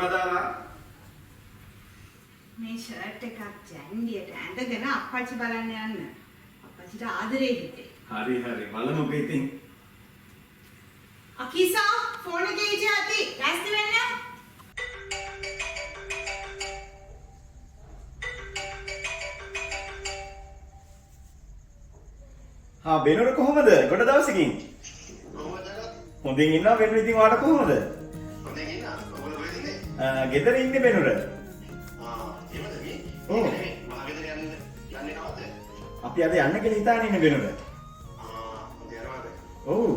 මදාරා. මේ ෂර්ට් එකක් ජැන්ඩියට ඇඳගෙන අප්පච්චි බලන්න යන්න. අප්පච්චිට ආදරේ හිතේ. හරි හරි බලමුකෝ ඉතින්. අකිසා ෆෝන් එකේ හිටිය ඇති. ලෑස්ති වෙන්න. හා බෙනුර කොහොමද? ගොඩ දවසකින්. කොහොමද ජගත්? හොඳින් ඉන්නවා බෙනුර, ඉතින් ඔයාට කොහොමද? හොඳින් ඉන්නා. ඔයගොල්ලෝ කොහෙද ඉන්නේ? ගෙදර ඉන්නේ බෙනුර. ආ, එහෙමද මේ? ඔව්. ඒක නෙමෙයි. මහගෙදර යන්න යන්නේ කවද්ද? අපි අද යන්න කියලා හිතාගෙන ඉන්නේ බෙනුර. ආ, හොඳ යනවාද? ඔව්.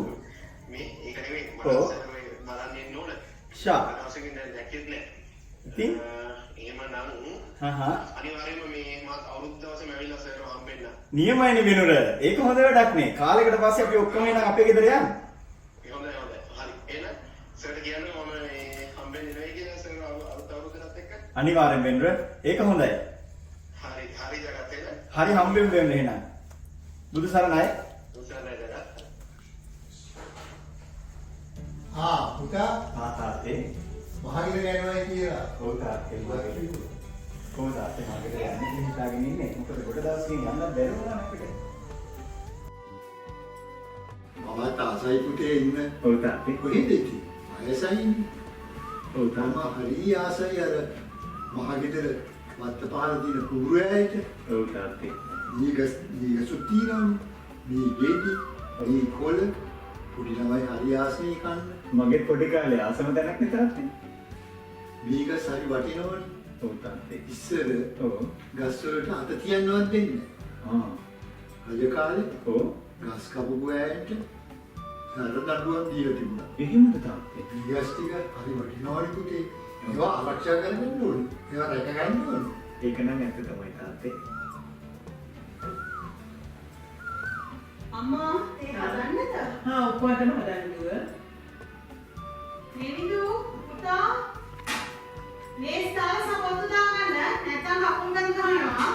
මේ ඒක නෙමෙයි. මට ඔව්. ඉස්සර මේ බලන්න එන්න ඕන. ෂා. දවසකින් දැන් දැක්කෙත් නෑ. ඉතින් එහෙමනම් හා හා අනිවාර්යයෙන්ම මේ මාත් අවුරුදු දවසේම ඇවිල්ලා සර් හම්බෙන්න. නියමයිනේ බෙනුර. ඒක හොඳ වැඩක් නේ. කාලයකට පස්සේ අපි ඔක්කොම එනම් අපේ ගෙදර යන්න. ඒ හොඳයි හොඳයි. හරි. එහෙනම් සර්ට කියන්න මම මේ හම්බෙන්නේ නෙවෙයි කියලා සර් අලුත් අවුරුද්දටත් එක්ක. අනිවාර්යෙන් බෙනුර. ඒක හොඳයි. හරි හරි ජගත් එහෙනම්. හරි හම්බෙමු බෙනුර එහෙනම්. බුදු සරණයි. උසාරයි ජගත්. ආ පුතා. ආ තාත්තේ. මහගෙදර යනවායි කියලා. ඔව් තාත්තේ. කොහොමද තාත්තේ මහගෙදර යන්න කියලා හිතාගෙන ඉන්නේ? මොකද ගොඩ දවසකින් යන්න බැරි වුණා අපිට. මමත් ආසයි පුතේ ඉන්න. ඔව් තාත්තේ. කොහෙද ඉතින්? වයසයිනේ. ඔව් මම තාත්තේ. හරි ආසයි අර මහගෙදර වත්ත පහළ තියෙන කුඹුර ඇයට. ඔව් තාත්තේ. මීගස් මීගසුත් තියෙනවනේ. මී ගෙඩි, මී කොළ. පොඩි ළමයි හරි ආසයි කන්න. මගේ පොඩි කාලේ ආසම තැනක් නේ තාත්තේ. මීගස් හරි වටිනවනේ. ඔව් තාත්තේ. ඉස්සර ඔව්. ගස් වලට අත තියන්නවත් දෙන්නේ ආ. නැහැ. රජ කාලේ ඔව්. ගස් කපපු ඇයට සර දඬුවම් දීලා තිබුණා. එහෙමද තාත්තේ? මීගස් ටික හරි වටිනවනේ පුතේ. ඒවා ආරක්ෂා කරගන්න ඕනේ. ඒවා රැක ගන්න ඕනේ. ඒක නම් ඇත්ත තමයි තාත්තේ. අම්මා තේ හදන්නද? හා ඔක්කොටම හදන්න දුව. නිවිදු පුතා මේ ස්ථාන සපත්තු දාගන්න නැත්නම් කකුල් ගඳ ගහනවා.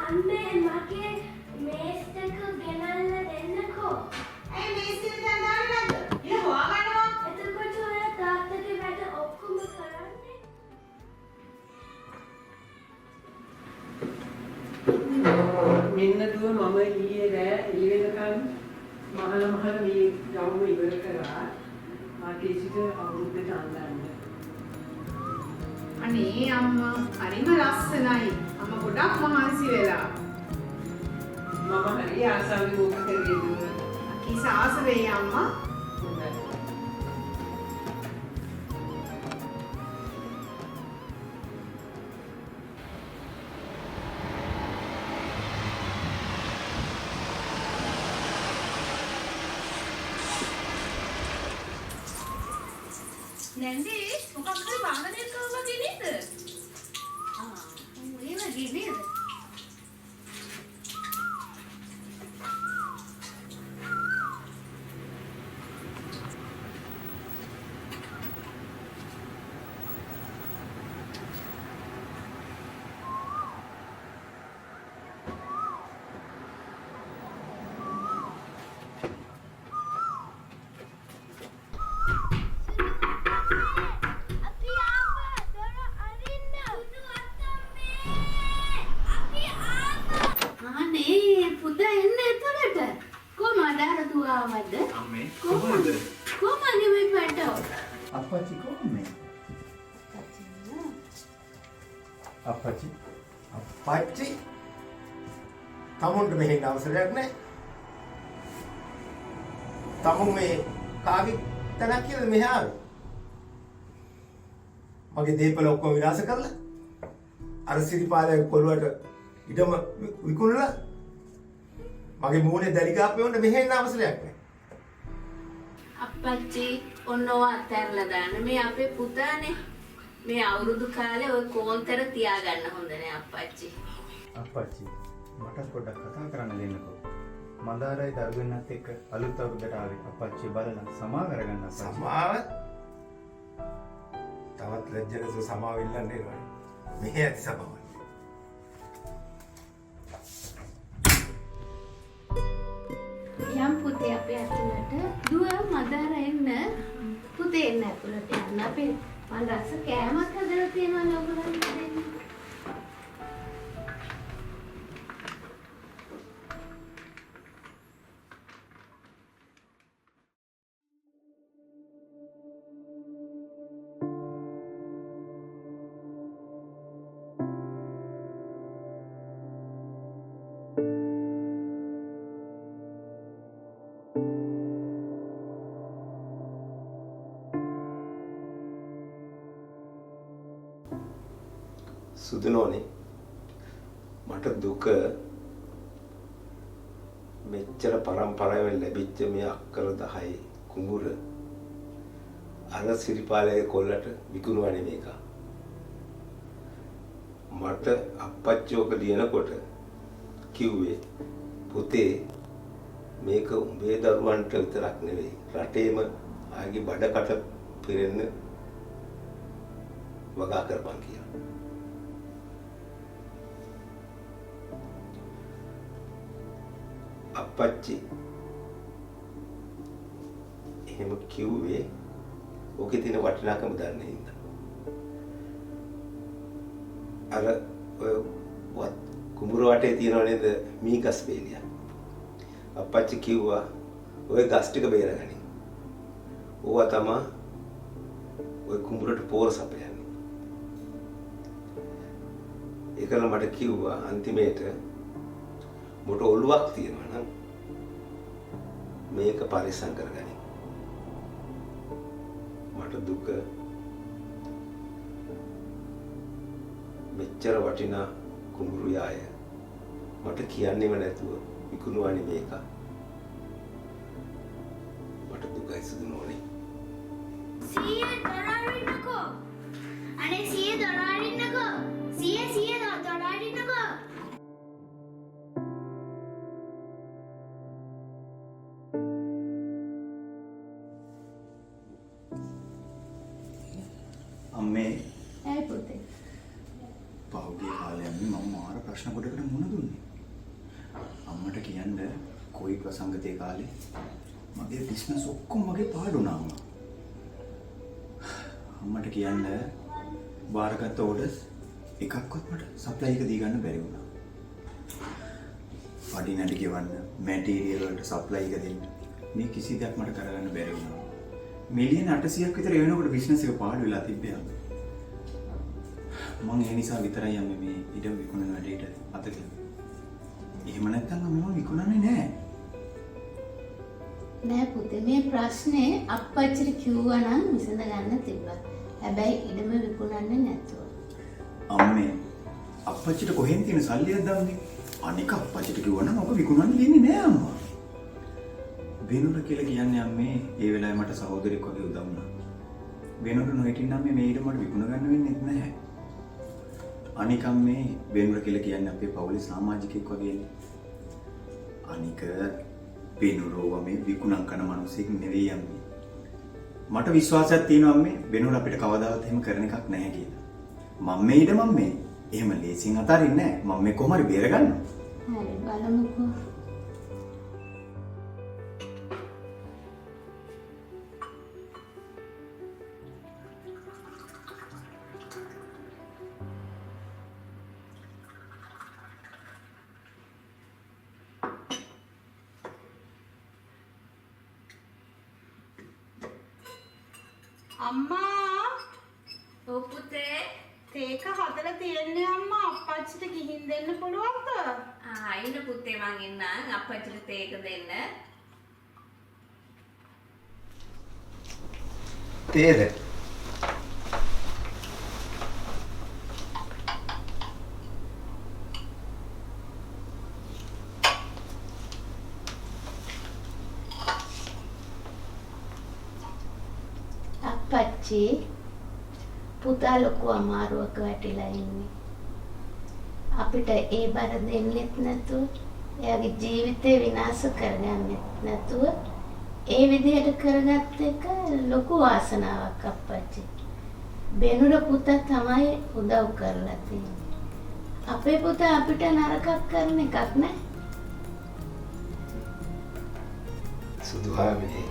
අම්මේ මගේ මේස් එක ගෙනල්ලා දෙන්නකෝ. ඇයි මේ ස්ථිර දැන් දාන්නේ නැද්ද? ඉල හොයාගන්නවා. එතකොට ඔයා තාත්තගේ වැඩ ඔක්කොම කරන්නේ. මෙන්න දුව මම ඊයේ රෑ එළි වෙනකන් මහල මහල මේ ගවුම ඉවර කරා. ආකේසිට අවුරුද්දට අඳන්න. අනේ අම්මා හරිම ලස්සනයි. අම්මා ගොඩක් මහන්සි වෙලා. මම හරි ආසාවෙන් ඕක කරේ දුව. අකීස ආස වෙයි අම්මා. හොඳයි. නැන්දේ මොකක් හරි වාහනයක් ආවා වගේ නේද? ආ ඔය වගේ නේද? අපි ආවා දොර අරින්න. සුදු අත්තම්මේ. අපි ආවා. අනේ පුතා එන්න ඇතුළට. කොහමද අර දුව ආවද? අම්මේ කොහොමද? කොහමද මේ පැටව? අප්පච්චි කොහොමද? අප්පච්චි අප්පච්චි තමුන්ට මෙහෙ ඉන්න අවසරයක් නැහැ. තමුන් මේ කාගේ තැනක් කියලාද මෙහෙ ආවේ? මගේ දේපල ඔක්කොම විනාශ කරලා අර සිරිපාලගේ කොළුවට ඉඩම විකුණලා මගේ මූණේ දැලි ගාපු උන්ට මෙහෙ ඉන්න අවසරයක් නැහැ. අප්පච්චි ඔන්න ඔය අතහැරලා දාන්න. මේ අපේ පුතානේ. මේ අවුරුදු කාලේ ඔය කෝන්තර තියාගන්න හොඳ නෑ අප්පච්චි. අප්පච්චි මට පොඩ්ඩක් කතා කරන්න දෙන්නකෝ. මන්දාරයි දරුවෙන්නත් එක්ක අලුත් අවුරුද්දට ආවේ. අප්පච්චි බලලා සමා කරගන්න අප්පච්චි. සමාව තවත් ලැජ්ජ නැතුව සමාව ඉල්ලන්න එනවා. මෙහෙ ඇති සමාව. යම් පුතේ අපේ ඇතුළට. දුව මදාර එන්න. පුතේ එන්න ඇතුළට යන්න. අපේ මං රස කෑමක් හදලා තියෙනවනේ ඔයගොල්ලන්ට දෙන්න. සුදුනෝනේ මට දුක මෙච්චර පරම්පරාවෙන් ලැබිච්ච මේ අක්කර 10 කුඹුර අර සිරිපාලයේ කොල්ලට විකුණුවානේ මේක. මට අප්පච්චි ඔක ලියනකොට කිව්වේ පුතේ මේක උඹේ දරුවන්ට විතරක් නෙවෙයි රටේම ආගේ බඩකට පිරෙන්න වගා කරපන් කියලා. අප්පච්චි එහෙම කිව්වේ ඕකේ තියෙන වටිනාකම දන්නේ හින්දා. අර ඔය කුඹුර වටේ තියෙනව නේද මී ගස් වේලිය. අප්පච්චි කිව්වා ඔය ගස් ටික බේරගනින්. ඕවා තමා ඔය කුඹුරට පෝර සපයන්නේ. ඒකල මට කිව්වා අන්තිමේට මොට ඔළුවක් තියෙනවා නම් මේක පරිස්සම් කරගනින්. මට දුක මෙච්චර වටිනා කුඹුරු යාය මට කියන්නෙම නැතුව විකුණුවානේ මේක. මට දුකයි සුදු නෝනේ. සීයේ දොර අරින්නකෝ. අනේ සීයේ දොර අරින්නකෝ. සීයේ සීයේ දොර අරින්නකෝ. අම්මේ ඇයි පුතේ? පහුගිය කාලේ අම්මේ මම මාර ප්‍රශ්න ගොඩකට මුහුණ දුන්නේ. අම්මට කියන්න කොවිඩ් වසංගතයේ කාලේ මගේ බිස්නස් ඔක්කොම මගේ පාඩු වුණා අම්මා. අම්මට කියන්න බාරගත්ත ඕඩර්ස් එකක්වත් මට සප්ලයි එක දී ගන්න බැරි වුණා. පඩි නඩි ගෙවන්න, මැටීරියල් වලට සප්ලයි එක දෙන්න මේ කිසි දෙයක් මට කරගන්න බැරි වුණා. මිලියන 800ක් විතර ඒ වෙනකොට බිස්නස් එක පාඩු වෙලා තිබ්බේ අම්මේ. මං ඒ නිසා විතරයි අම්මේ මේ ඉඩම විකුණන වැඩේට අත ගැහුවේ. එහෙම නැත්නම් අම්මේ මං විකුණන්නේ නෑ. නෑ පුතේ මේ ප්‍රශ්නේ අප්පච්චිට කිව්වා නම් විසඳ ගන්න තිබ්බා. හැබැයි ඉඩම විකුණන්නේ නැතුව. අම්මේ අප්පච්චිට කොහෙන් තියෙන සල්ලියක් දන්නේ? අනික අප්පච්චිට කිව්වා නම් ඔක විකුණන්න දෙන්නේ නෑ අම්මා. වෙනුර කියලා කියන්නේ අම්මේ ඒ වෙලාවේ මට සහෝදරෙක් වගේ උදව් වුණා. වෙනුර නොහිටින්න අම්මේ මේ ඉඩම මට විකුණ ගන්න වෙන්නේ නැහැ. අනික අම්මේ වෙනුර කියලා කියන්නේ අපේ පවුලේ සමාජිකයෙක් වගේනේ. අනික වෙනුරෝව මේ විකුණන් කරන මිනිසෙක් නෙවෙයි අම්මේ. මට විශ්වාසයක් තියෙනවා අම්මේ වෙනුර අපිට කවදාවත් එහෙම කරන එකක් නැහැ කියලා. මම මේ ඉඩම අම්මේ එහෙම ලේසියෙන් අතාරින්නේ නැහැ. මම මේ කොහොම හරි බේර ගන්නවා. හරි බලමුකෝ. අම්මා ඔව් පුතේ තේක හදලා තියෙන්නේ අම්මා අප්පච්චිට ගිහින් දෙන්න පුළුවන්ද? ආ ඉන්න පුතේ මං එන්නම් අප්පච්චිට තේක දෙන්න. තේද? අප්පච්චි පුතා ලොකු අමාරුවක වැටිලා ඉන්නේ. අපිට ඒ බර දෙන්නෙත් නැතුව, එයාගේ ජීවිතේ විනාශ කරගන්නෙත් නැතුව ඒ විදිහට කරගත්ත එක ලොකු වාසනාවක් අප්පච්චි. බෙනුර පුතා තමයි උදව් කරලා තියෙන්නේ. අපේ පුතා අපිට නරකක් කරන එකක් නෑ. සුදුහාමිනේ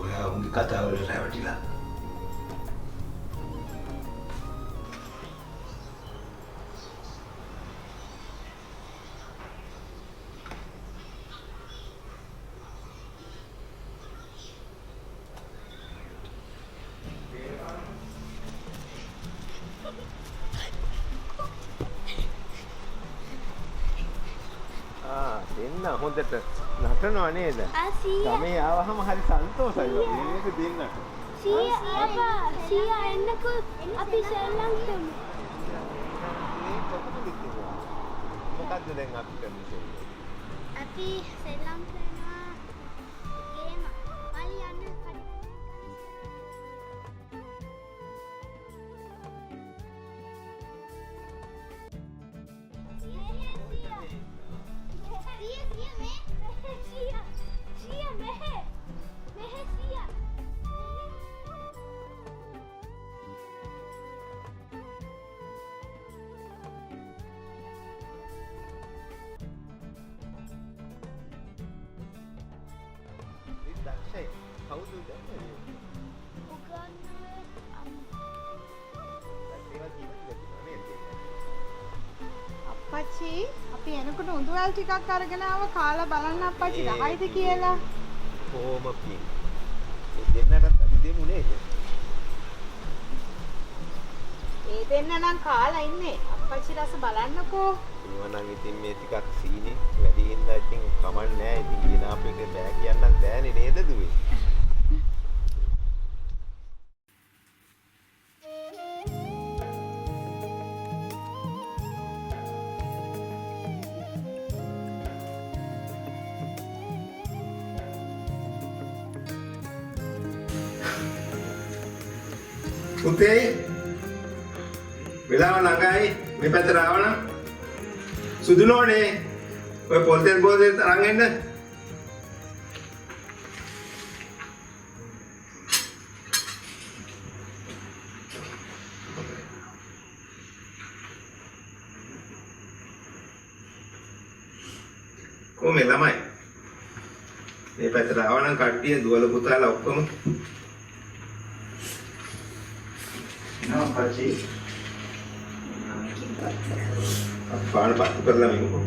ඔයා උන්ගේ කතාවල රැවටිලා දෙන්න හොඳට නටනවා නේද? ගමේ ආවහම හරි සන්තෝෂයි වගේ නේද දෙන්නට. සීයා අප්පා සීයා එන්නකෝ අපි සෙල්ලම් කරමු. කොහොමද කිව්වා? මොකද්ද දැන් අපි කරන්නේ? අපි සෙල්ලම් කරනවා ගේම. මලි යන්න කඩ. කවුද උගන්වන්නේ? උගන්වන්නේ අම්මා. ඒවා කියලා තියෙනවා නේද? අප්පච්චි අපි එනකොට උඳුවැල් ටිකක් අරගෙන ආව කාලා බලන්න අප්පච්චි රහයිද කියලා. කොහොම පින්. ඒ දෙන්නටත් අපි දෙමු නේද? ඒ දෙන්න නම් කාලා ඉන්නේ. අප්පච්චි රස බලන්නකෝ. ඒවා නම් ඉතින් මේ ටිකක් සීනි වැඩි හින්දා ඉතින් කමක් නෑ. ඉතින් ගෙන ආපු එක බෑ කියන්නත් බෑනේ නේද දුවේ? පුතේ වෙලාව ළඟයි මේ පැත්තට ආවනම් සුදුනෝනේ ඔය පොල් තෙල් බෝතලෙත් අරන් එන්න. කොහොමද ළමයි මේ පැත්තට ආවනම් කට්ටිය දුවල පුතාලා ඔක්කොම නෝ අප්පච්චි. අපි පාන පත්තු කරලා මෙමුකෝ.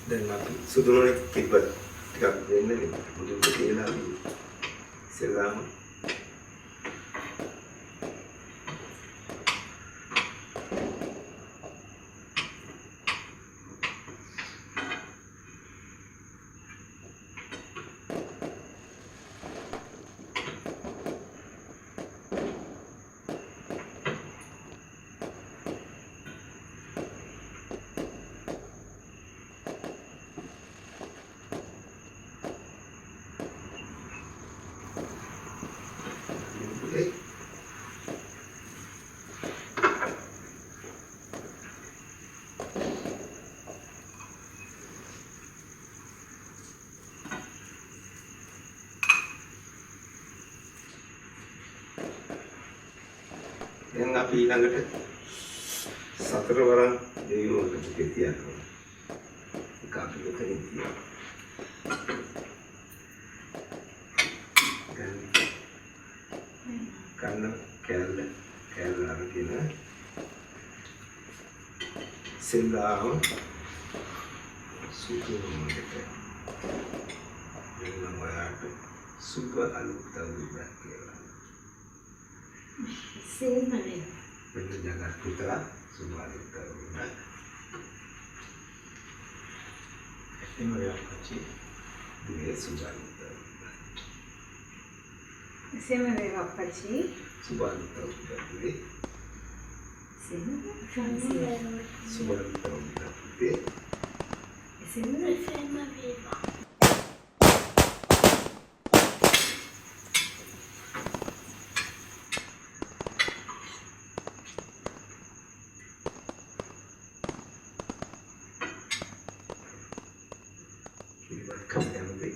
දැන් අපි සුදුනෝනේ කිරිබත් ටිකක් දෙන්න මුදුන්ට තියලා අපි ඉස්සෙල්ලාම දැන් අපි ඊළඟට සතර වරන් දෙවියෝ ළඟට තියන්න ඕනේ. ඒක අපි මෙතනින් තියමු. කන්න කැල්ල කැල්ල අරගෙන සෙල්ලාම සුදුනෝනට මෙන්න ඔයාට සුබ අලුත් අවුරුද්දක් කියලා. සේම වේවා. මෙන්න ජගත් පුතා සුබ අලුත් අවුරුද්දක්. එහෙම වේවා අප්පච්චි. දුවේ සුබ අලුත් අවුරුද්දක්. එසේම වේවා අප්පච්චි. සුබ අලුත් අවුරුද්දක් දුවේ. එසේම සුබ අලුත් අවුරුද්දක් පුතේ. එසේම එසේම වේවා. කිරිබත් කන්න කැමති?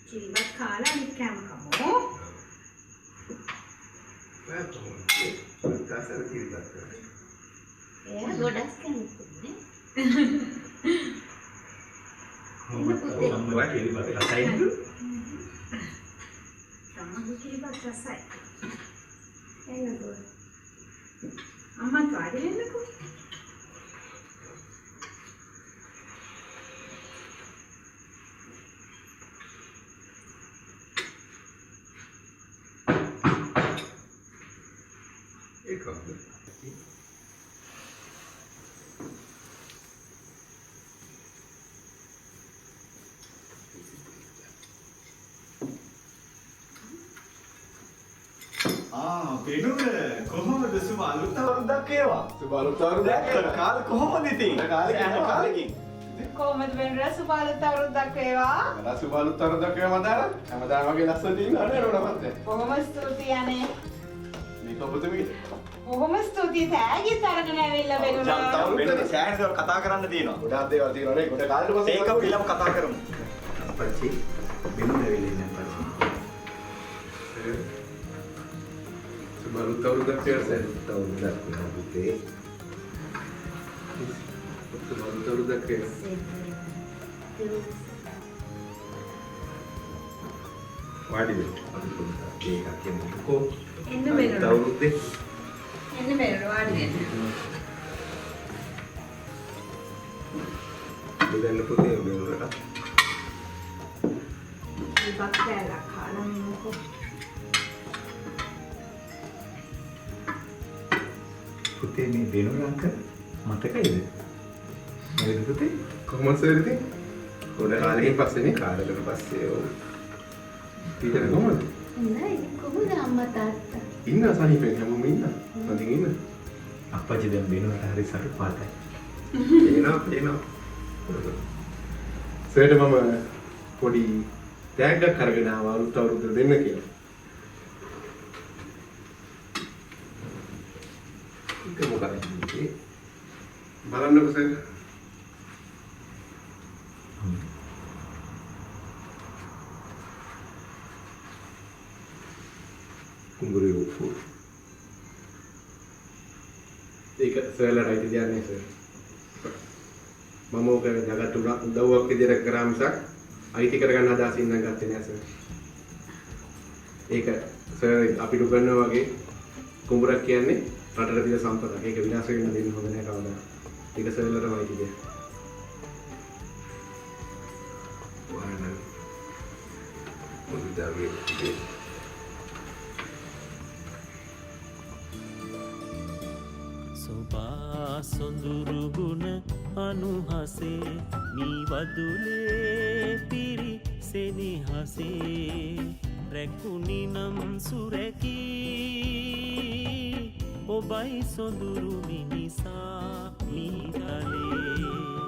කිරිබත් කාලා අනිත් කෑම කමු. ඔයා කොහොමද? ඔයාට කිරිබත් කරන්නේ? එයා ගොඩක් කැමතියි නේ. අම්මා කිරිබත් රසයිද? අම්මගේ කිරිබත් රසයි. එන්නකෝ. අම්මත් වාඩි වෙන්නකෝ. ආ බෙනුර කොහොමද සුබ අලුත් අවුරුද්දක් වේවා. සුබ අලුත් අවුරුද්දක් වේවා. කාල කොහොමද ඉතින්? කාලෙකින්. කොහොමද බෙනුර සුබ අලුත් අවුරුද්දක් වේවා. මලා සුබ අලුත් අවුරුද්දක් වේවා මදාර. හැමදාම වගේ ලස්සනට ඉන්නවා නේද නෝනා මහත්තයා? බොහොම ස්තුතියි අනේ. මේක ඔබතුමීට. බොහොම ස්තුතියි තෑගිත් අරගෙන ඇවිල්ලා බෙනුර. තව බෙනුර සෑහෙන දේවල් කතා කරන්න තියෙනවා. ගොඩාක් දේවල් තියෙනවා නේ. ගොඩ කාලෙට පස්සේ ඒක අපි ඊළඟ කතා කරමු. අපච්චි බෙනුර ඇවිල්ලා ඉන්න අපච්චි. සුබ අලුත් අවුරුද්දක් වේවා සර්. අවුරුද්දක් වේවා පුතේ. සුබ අලුත් අවුරුද්දක් වේවා. වාඩි වෙන්න. අපි පොඩ්ඩක් ඒකක් කියමුකෝ. එන්න බෙනුර. අවුරුද්දේ. එන්න බෙනුර වාඩි වෙන්න. බෙදන්න පුතේ බෙනුරට. මේ බත් කෑල්ලක් කාලා මෙන්නකෝ. පුතේ මේ බෙනුර අංකල් මතකයිද? නේද පුතේ? කොහොමද සර් ඉතින්? ගොඩ කාලෙකින් පස්සේ නේ. කාලෙකට පස්සේ ඔව්. ටීචර් කොහොමද? නෑ ඉතින් කොහොමද අම්මා තාත්තා? ඉන්න සනීපෙන් හැමෝම ඉන්න. හොඳින් ඉන්න. අප්පච්චි දැන් බෙනුරට හරි සරු පාටයි. පේනවා පේනවා. සර්ට මම පොඩි තෑග්ගක් අරගෙන ආවා අලුත් අවුරුද්දට දෙන්න කියලා. ඒක මොකක්ද පුතේ? බලන්නකෝ සර්. කුඹුරේ ඔප්පු. ඒක සර්ලට අයිති දෙයක් නේ සර්. මම ඕක ජගත් උදව්වක් විදියට කරා මිසක් අයිති කරගන්න අදහසින් නම් ගත්තේ නෑ සර්. ඒක සර් අපිට උගන්වනවා වගේ කුඹුරක් කියන්නේ රටට තියෙන සම්පතක්. ඒක විනාශ වෙන්න දෙන්න හොඳ නෑ කවදා. ඒක සර්ලටම අයිති දෙයක්. ඔයාලා පොඩි දරුවෙක් පුතේ. සොබා සොඳුරු ගුණ අනුහසේ මී වදුලේ පිරි සෙනෙහසේ රැකුණි නම් සුරැකී ඔබයි සොඳුරු මිනිසා මී තලේ.